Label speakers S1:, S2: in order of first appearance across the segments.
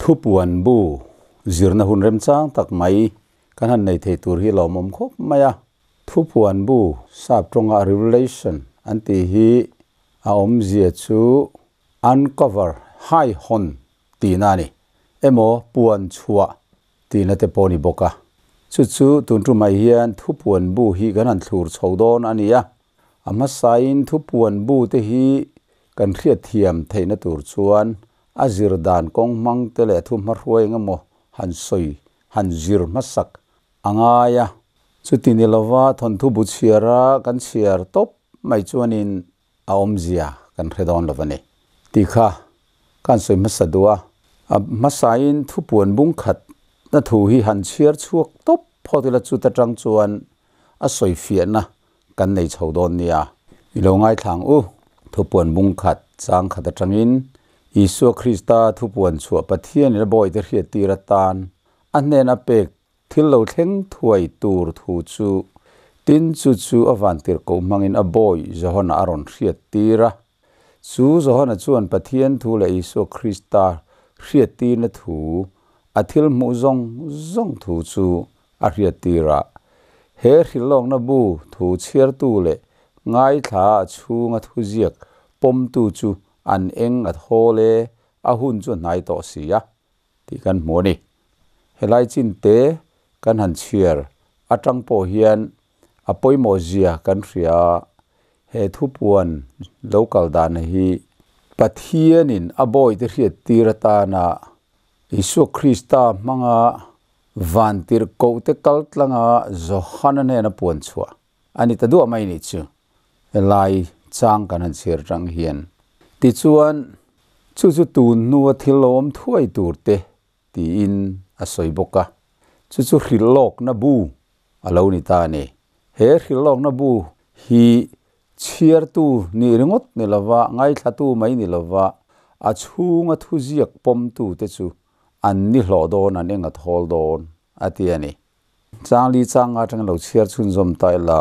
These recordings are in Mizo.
S1: Thupuan bu zirna hun remchang tak mai kan han nei thei tur hi lawmawm khawp mai a. Thupuan bu sap tawnga Revelation an tih hi a awmzia chu uncover, hai hawn tihna a ni. Emaw puan chhuah tihna te pawh a ni bawk a. Chu chu tun tumah hian thupuan bu hi kan han thlur chho dawn a ni a. A hmasain thupuan bu te hi kan hriatthiam theihna tur chuan a zir dan kawng hmang te leh thu hmahruai eng emaw han sawi, han zir hmasak a ngai a. Chuti ni lova thawnthu bu chhiara kan chhiar tawp mai chuanin a awmzia kan hre dawn lo a ni tih kha ka han sawi hmasa duh a. A hmasain thupuan bung khat na thu hi han chhiar chhuak tawp phawt ila chuta tang chuan a sawi fiahna kan nei chho dawn nia. I lo ngaithlang u, thupuan bung khat chang khat atangin Isua Krista thupuan chhuah Pathianin a bawite hriattir atan a hnen a pek thil lo thleng thuai tur thu chu tin chu chu a vantir koh hmangin a bawi Johana a rawn hriattir a. Chu Johana chuan Pathian thu leh Isua Krista hriattirna thu a thil hmuh zawng zawng thu chu a hriattir a. He hrilhlawkna bu thu chhiartu leh ngaithla a chhunga thuziak pawmtu chu an eng a thawl e, a hun chu a hnai tawh si a tih kan hmu a ni. Helai chin te kan han chhiar atang pawh hian a pawimawh zia kan hria a, he thupuan lo kal dan hi Pathianin a bawite hriattir atana Isua Krista hmanga Vantirhkohte kal tlanga Johana hnena puan chhuah a ni ta duah mai nih chu helai chang kan han chhiar atang hian. Tichuan, chu chu tun hnua thil lo awm thuai tur te tiin a sawi bawk a, chu chu hrilhlawkna bu a lo ni ta a ni. He hrilhlawkna bu hi chhiartu nih ringawt ni lova, ngaithlatu mai ni lova, a chhunga thuziak pawmtu te chu an ni hlawh dawn, an eng a thawl dawn, a ti a ni. Changli changa atangin lo chhiar chhunzawm ta ila,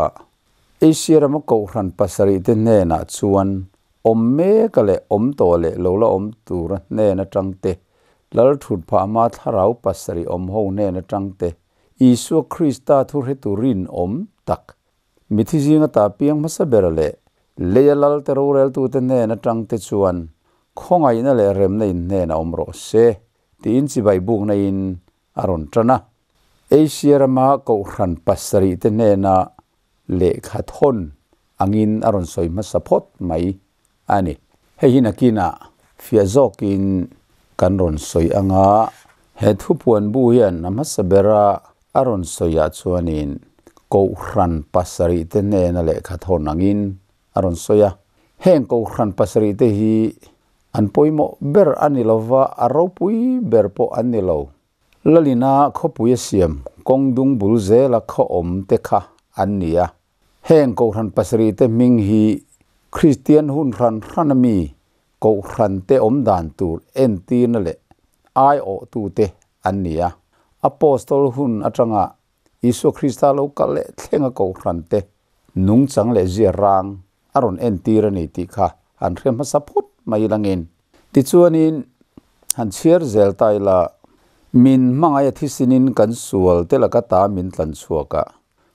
S1: Asia rama kohhran pasarih te hnenah chuan awm mek a leh awm tawh leh lo la awm tura hnen atang te, Lal thut phah hma thlarau pasarih awm ho hnen atang te, Isua Krista thu hretu rinawm tak, mithi zinga ta piang hmasa ber leh leia Lalte roreltute hnen atangte chuan khawngaihna leh remna in hnen a awm rawh se tiin chibai bukna in a rawn tan a. Asia rama kohhran pasarih te hnena lehkha thawn angin a rawn sawi hmasa phawt mai a ni. Hei hi nakinah fiah zawkin kan rawn sawi anga he thupuan bu hian a hmasa bera a rawn sawiah chuanin Kohhran pasarih te hnena lehkha thawn angin a rawn sawi a. Heng Kohhran pasarih te hi an pawimawh ber a ni lova, a ropui ber pawh an ni lo. Lalina khawpui a siam kawng dung bul zela khaw awm te kha an ni a. Heng Kohhran pasarih te hming hi Kristian hun hran hran ami Kohhran te awm dan tur entirna leh aiawhtute an ni a. Apostol hun atanga Isua Krista lo kal leh thlenga Kohhran te nungchang leh zia rang a rawn entir a ni tih kha han hre hmasa phawt mai langin. Tichuanin han chhiar zel ta ila, min hmangaih a thisinin kan sual te laka ta min tlan chhuak a,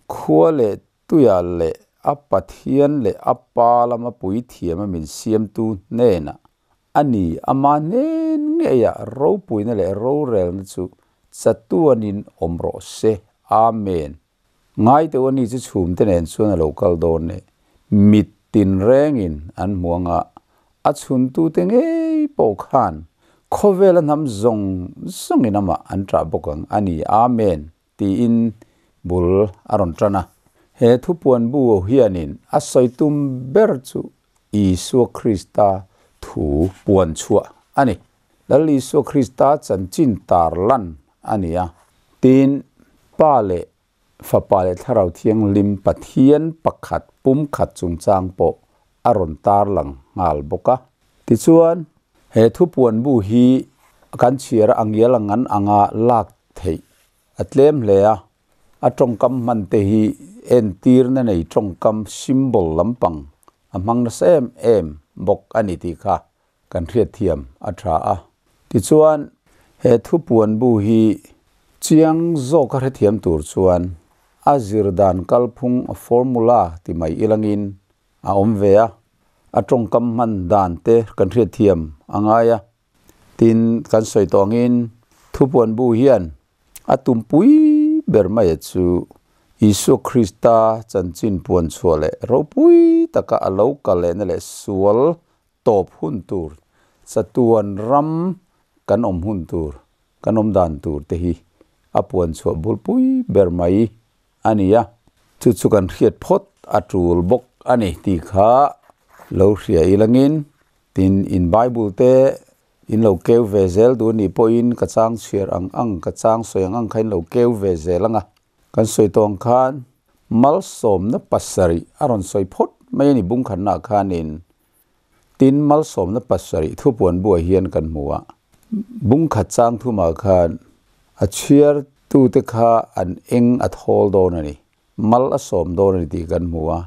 S1: khua leh Tuia leh a Pathian leh a Pa lama puithiam a min siamtu hnenah a ni, ama hnen ngeiah ropuina leh rorelna chu chatuanin awm rawh se. Amen. Ngai teuh a ni chu chhumte nen chuan a lo kal dawn e. Mit tinrengin an hmu anga a chhuntute ngei pawh khan khawvela hnam zawng zawngin amah an ṭah bawk ang a ni. Amen. Tiin bul a rawn tan a. He thupuan bu hianin a sawi tum ber chu Isua Krista thu puan chhuah a ni. Lal Isua Krista chanchin tar lan a ni a. Tin, Pa leh Fapa leh Thlarau Thianghlim Pathian pakhat pumkhat chungchang pawh a rawn tar lang nghal bawk a. Tichuan, he thupuan bu hi kan chhiar a angial ang an anga lak theih a tlem hle a, a tawngkam hman te hi entirna nei tawngkam symbol lampang a hmang nasa em em bawk a ni tih kha kan hriatthiam a tha a. Tichuan, He thupuan bu hi chiang zawka hrethiam tur chuan a zir dan kalphung, a formula ti mai ilangin a awm ve a, a tawngkam hman dan te kan hriatthiam a ngai a. Tin, kan sawi tawh angin thupuan bu hian a tumpui ber maia chu Isua Krista chanchin puan chhuah leh ropui taka a lo kal lehna leh sual tawp hun tur, chatuan ram kan awm hun tur, kan awm dan tur te hi a puan chhuah bulpui ber mai a ni a. Chu chu kan hriat phawt a tul bawk a ni tih kha lo hria ilangin tin in Bible te in lo keu ve zel duh anih pawhin ka chang chhiar ang ang, ka chang sawi ang ang kha in lo keu ve zel ang a. Kan sawi tawh ang khan malsawmna pasarih a rawn sawi phawt mai a ni bungkhatnaah khanin Tin, malsawmna pasarih thupuan buah hian kan hmu a, bungkhat chang thumah khan a chhiartute kha an eng a thawl dawn a ni, mal a sawm dawn a ni tih kan hmu a.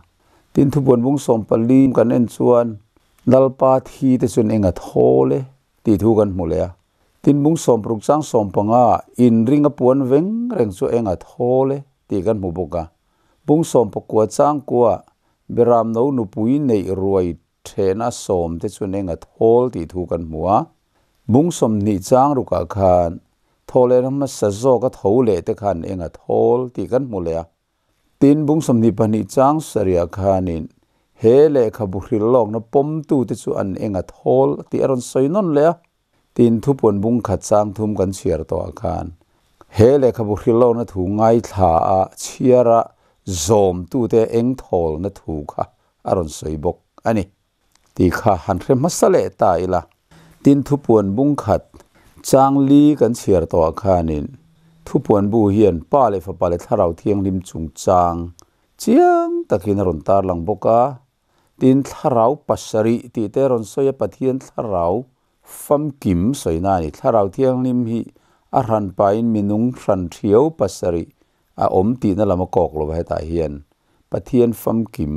S1: Tin, thupuan bung sawm pali kan en chuan Lalpa thi te chuan eng a thawl e tih thu kan hmu leh a. Tin, bung sawmparuk chang sawmpanga inring a puan veng reng chu eng a thawl e tih kan hmu bawk a. Bung sawmpakua changkua Beramno nupui neih ruai thehna sawmte chu neng a thawl tih thu kan hmu a. Bung 20 chang rukah khan thaw leh hmasa zawka tho leh te khan eng a thawl tih kan hmu leh a. Tin, bung 22 chang sarihah khanin he lehkhabu hrilh lawkna pawmtute chu an eng a thawl tih a rawn sawi nawn leh a. Tin, thupuan bung khat chang thum kan chhiar tawhah khan he lehkhabu hrilhlawkna thu ngaithla a chhiara zawmtute eng thawlna thu kha a rawn sawi bawk a ni tih kha han hre hmasa leh ta ila. Tin, thupuan bung khat chang li kan chhiar tawhah khanin thupuan bu hian Pa leh Fapa leh Thlarau Thianghlim chungchang chiang takin a rawn tarlang bawk a. Tin, thlarau pasarih tih te rawn sawi a, Pathian thlarau famkim sawina a ni. Thlarau thianghlim hi a hran pahin minung hran thiau pasarih a awm tihna lam a kawk lo va, hetah hian Pathian famkim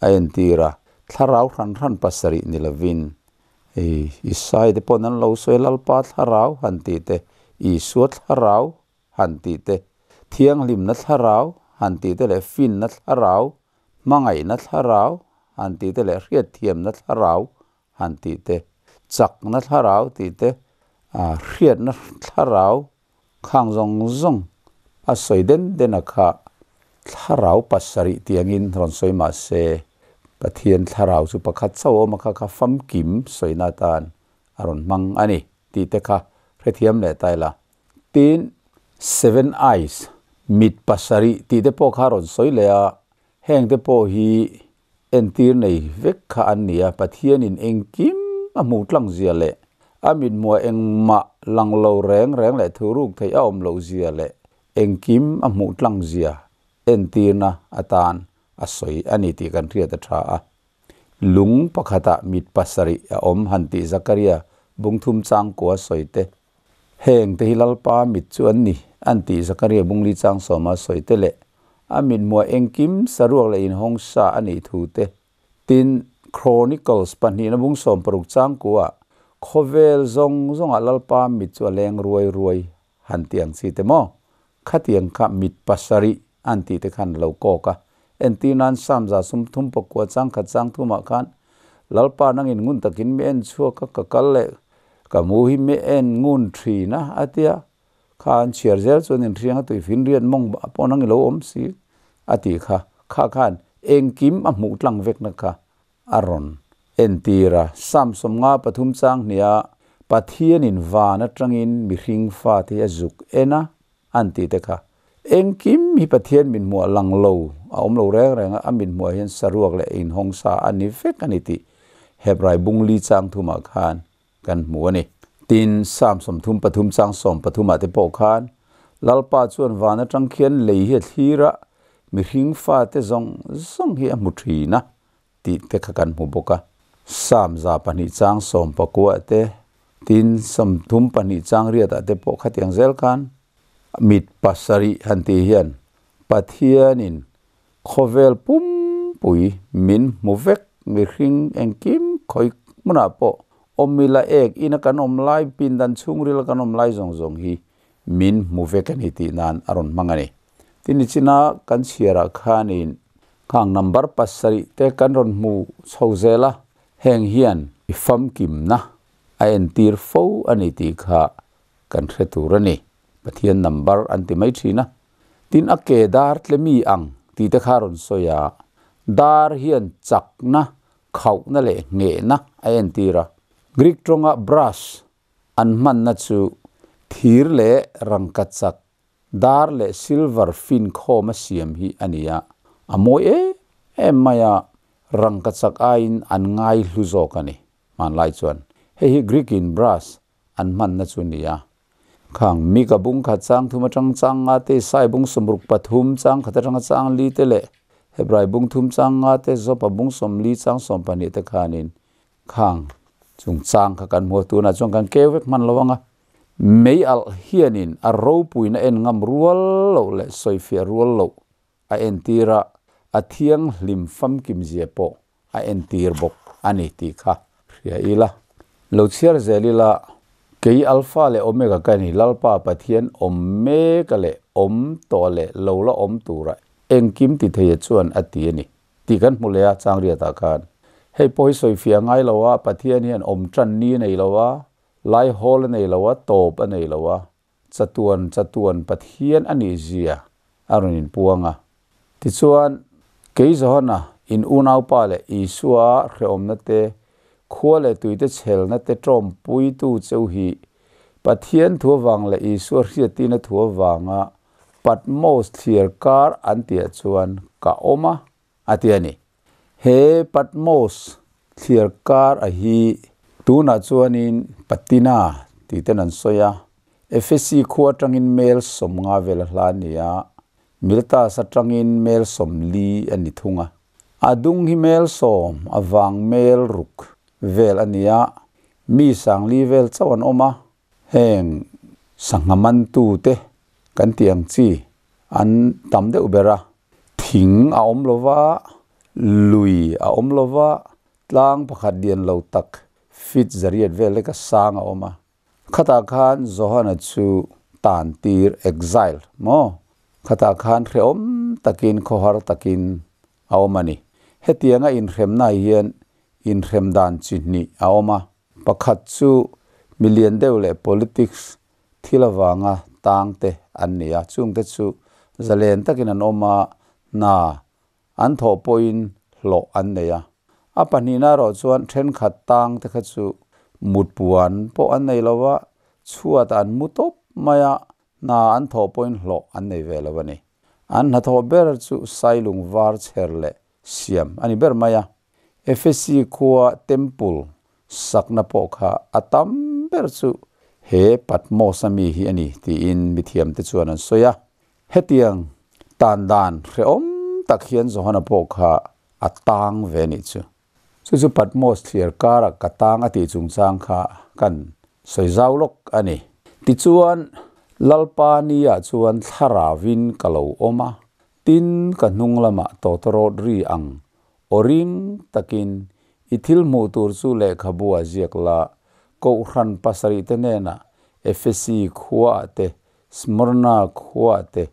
S1: a entir a, thlarau hran hran pasarih ni lovin hei Isai te pawhin an lo sawi a, Lalpa thlarau han tih te, Isua thlarau han tih te, thianghlimna thlarau han tih te leh finna thlarau, hmangaihna thlarau han tih te leh hriatthiamna thlarau han tih te, chakna thlarau tih te, hriatna thlarau khang zawng zawng a sawi den den a kha thlarau pasarih tih angin rawn sawi mah se Pathian thlarau chu pakhat chauh a awm a kha kha famkim sawina atan a rawn hmang a ni tih te kha hrethiam leh ta ila. Tin, Seven Eyes, mit pasarih tih te pawh kha a rawn sawi leh a, heng te pawh hi entir nei vek kha an ni a, Pathianin engkim a hmuh tlang zia leh a mithmuah engmah lang lo reng reng leh thuruk theih a awm loh zia leh engkim a hmuh tlang zia entirna atan a sawi a ni tih kan hriat a tha a. Lung pakhatah mit pasarih a awm han tih Zakaria bungthum changkua sawi te Heng te hi Lalpa mit chu an ni, an tih Zakaria bungli chang sawma sawi te leh a mithmuah engkim saruak leh inhawng sa a nih thu te, tin, Chronicles pahnihna bung 60 changkuah khawvel zawng zawngah Lalpa mit chu a leng ruai ruai han tih ang chi te maw? Khatiang kha mit pasarih an tih te khan lo kawk a. Entir nan Psalm 39 chang khat chang thumah khan Lalpa nangin ngun takin mi en chhuak a, ka kal leh ka mu hi mi en ngun thin a, a ti a. Kha an chhiar zel chuan inhriang a tuifin riat mawng pawh nang i lo awm si a tih kha. Kha khan engkim a hmuh tlang vekna kha a rawn entir a. Psalm 53 chang hniha Pathianin van atangin mihring fate hi a zuk en a, an tih te kha. Engkim hi Pathian min hmuah lang lo, a awm lo reng reng a, a min hmuah hian saruak leh inhawng sa a ni vek a ni tih Hebrai bung li chang thumah khan kan hmu a ni. Tin, Psalm 33 chang 13 ah te pawh khan Lalpa chuan van atang khian lei hi a thlir a, mihring fate zawng zawng hi a hmu thin a tih te kha kan hmu bawk a. Psalm 200 chang 19 te, tin 32 chang riatah te pawh khatiang zel khan mit pasarih han tih hian Pathianin khawvel pumpui min hmu vek mihring engkim khawi hmunah pawh Awm ila ek ina kan awm lai, pindan chhungrila kan awm lai zawng zawng hi min hmu vek a ni tih nan a rawn hmang a ni. Tin, nichina kan chhiarah khanin khang number pasarih te kan rawn hmu chho zel a, heng hian i famkimna a entir fo a ni tih kha kan hre tur a ni. Pathian number an ti mai thin a. Tin, a ke dar tle mi ang tih te kha a rawn sawi a, dar hian chakna, khauhna leh nghehna a entir a. Greek tawnga brass an hmanna chu thir leh rangkachak, dar leh silver finkhawm a siam hi a ni a, a mawi em em mai a, rangkachak aiin an ngai hlu zawk a ni. Hmanlai chuan hei hi Greek in brass an hmanna chu a ni a. Khang Mika bung khat chang thum atang chang nga te, Isai bung sawmruk pathum chang khat atanga chang li te leh Hebrai bung thum chang nga te, Jopa bung sawmli chang sawm pahnih te khanin khang chung chang kha kan hmu a, tunah chuan kan keu vek hman lo ang a. Mei alh hianin a ropuina en ngam rual loh leh sawifiah rual loh a entir a, a thianghlim famkim zia pawh a entir bawk a ni tih kha hria ila. Lo chhiar zel ila, Kei Alpha leh Omega ka ni, Lalpa Pathian awm meka leh awm tawh leh lo la awm tura engkim ti theia chuan a ti a ni tih kan hmu leh a, Changriatah khan hei pawh hi sawifiah ngai lo a, Pathian hian awm tan ni a nei lo a, lai hawl a nei lo a, tawp a nei lo a, Chatuan chatuan Pathian a nih zia a rawn inpuang a. Tichuan, kei Johana, in unaupa leh Isua hrehawmna te, khua leh tuite chhelna te tawmpuitu cheu hi Pathian thu avang leh Isua hriattina thu avanga Patmos thliar kar an tihah chuan ka awm a, a ti a ni. He Patmos thliar kar a hi tunah chuanin Patina tih ten an sawi a, Efesi khua atangin mel sawmnga vel a hla a ni a, Miltas atangin mel sawmli a ni thung a. A dung hi mel sawm, a vang mel ruk vel a ni a, mi sangli vel chauh an awm a. Heng sangha mantute kan tih ang chi an tam deuh ber a. Thing a awm lo va, lui a awm lo va, tlang pakhat lian lo tak feet zariat vel leka sang a awm a. Khatah khan Johana chu tan tir, exile, maw? Khatah khan hrehawm takin, khawhar takin a awm a ni. Hetianga inhremna hian inhrem dan chi hnih a awm a. Pakhat chu milian deuh leh politics thil avanga tang te an ni a, chungte chu zalen takin an awm a, hna an thawh pawhin hlawh an nei a. A pahnihna erawh chuan thenkhat tang te kha chu mutpuan pawh an nei lo va, chhuatah an mu tawp mai a, hna an thawh pawhin hlawh an nei ve lo a ni. An hnathawh ber chu sailung var chher leh siam a ni ber mai a. Efesi khua temple sakna pawh kha a tam ber chu he Patmos a mi hi a ni tiin mithiamte chuan an sawi a. Hetiang tan dan hrehawm tak hian Johana pawh kha a tang ve a nih chu. Chu chu Patmos thliar karah ka tang a tih chungchang kha kan sawi zau lawk a ni. Tichuan, Lalpa ni-ah chuan thlaravin ka lo awm a, tin ka hnung lamah tawtawrawt ri ang Aw ring takin i thil hmuh tur chu lehkhabu a ziak la, Kohhran pasarih te hnenah Efesi khuaah te, Smyrna khuaah te,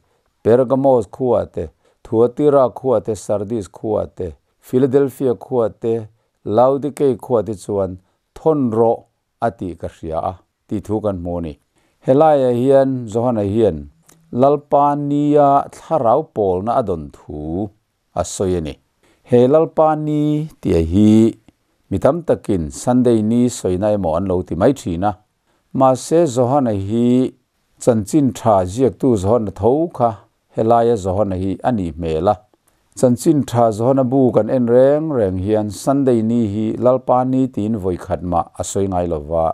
S1: Pergamos khuaah te, Thuatira khuaah te, Sardis khuaah te, Philadelphia khuaah te, Laodikei khuaah te chuan thawn rawh a tih ka hria a tih thu kan hmu a ni. Helaiah hian Johana hian Lalpa nia thlarau pawlna a dawn thu a sawi a ni. He Lalpa Ni tih hi mi tam takin Sunday ni sawina emaw an lo ti mai thin a. Mahse Johana hi chanchin tha ziaktu Johana tho kha helaia Johana hi a nih hmel a. Chanchin tha Johana bu kan en reng reng hian Sunday ni hi Lalpa Ni tiin vawi khat mah a sawi ngai lova,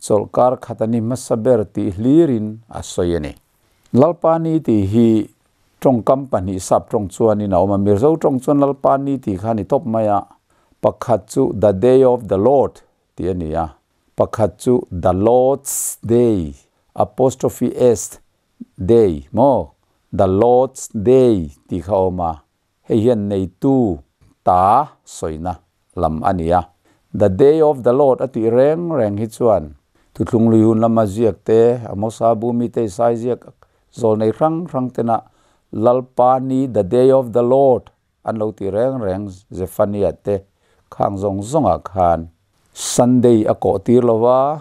S1: chawlhkar khat a ni hmasa ber tih hlirin a sawi a ni. Lalpa Ni tih hi Tawngkam pahnih sap tawng chuanin a awm a, Mirzo tawng chuan Lalpa ni tih kha a ni tawp mai a, pakhat chu The Day of the Lord tih a ni a, pakhat chu The Lord's Day, apostrophe s, Day maw, The Lord's Day tih kha a awm a, hei hian neitu ta sawina lam a ni a. The day of the Lord a tih reng reng hi chuan Thuthlung lui hun lama ziak te, Amosa bu mite Isai ziak zawl nei hrang hrang tena Lalpa ni, the day of the Lord, an lo ti reng reng Zephaniah te khang zawng zawngah khan Sunday a kawh tir lo va,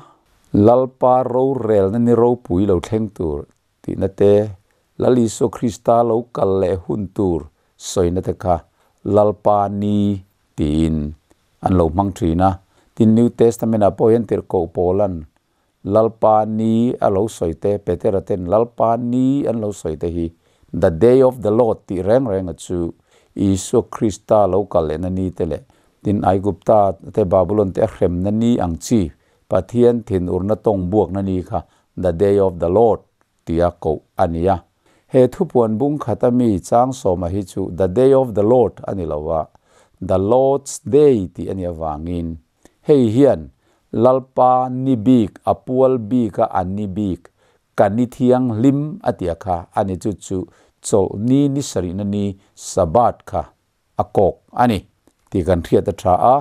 S1: Lalpa rorelna ni ropui lo thleng tur tihna te, Lal Isua Krista lo kal leh hun tur sawina te kha Lalpa ni tiin an lo hmang thin a. Tin, New Testament ah pawh hian tirhkoh Paula'n Lalpa ni a lo sawi te, Petera ten Lalpa ni an lo sawi te hi The day of the Lord tih reng renga chu Isua Krista lo kal lehna ni te leh tin Aigupta te Babulon te a hremna ni ang chi Pathian thinurna tawng buakna ni kha The day of the Lord tia koh a ni a. He thupuan bung khata mi chang sawma hi chu The day of the Lord a ni lo a, The Lord's day tih a nih avangin hei hian Lalpa ni bik, a pual bika a ni bik, ka ni thianghlim a tia kha a ni chu chu chawlhni ni sarihna ni Sabbath kha a kawk a ni tih kan hriat a tha a.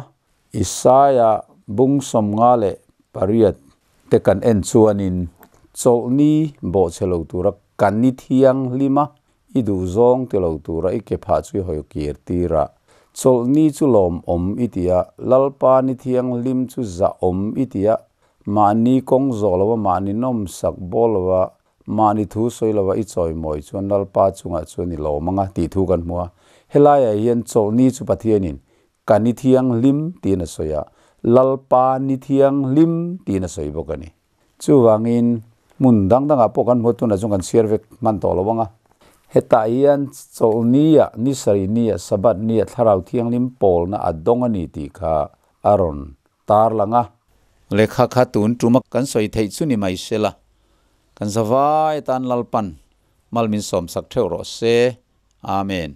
S1: Isaia bung 58 te kan en chuanin chawlhni bawhchhe lo tura ka ni thianghlim a, i duhzawng ti lo tura i ke phah chu i hawi kir tir a. Chawlhni chu lawmawm i ti a, Lalpa ni thianghlim chu zahawm i ti a, mahni kawng zawh lova mahni nawmsak bawl lova Mahni thu sawi lova i chawimawi chuan Lalpa chungah chuan i lawm ang a tih thu kan hmu a. Helaiah hian chawlhni chu Pathianin ka ni thianghlim tiin a sawi a, Lalpa ni thianghlim tiin a sawi bawk a ni. Chuvangin hmun dang dangah pawh kan hmu a, tunah chuan kan chhiar vek hman tawh lo ang a. Hetah hian chawlhnia, ni sarih nia, Sabbath nia Thlarau Thianghlim pawlna a dawng a ni tih kha a rawn tar lang a. Lehkha kha tun tuma kan sawi theih chu ni mai sela, kan zavai atan Lalpan mal min sawmsak theuh rawh se. Amen.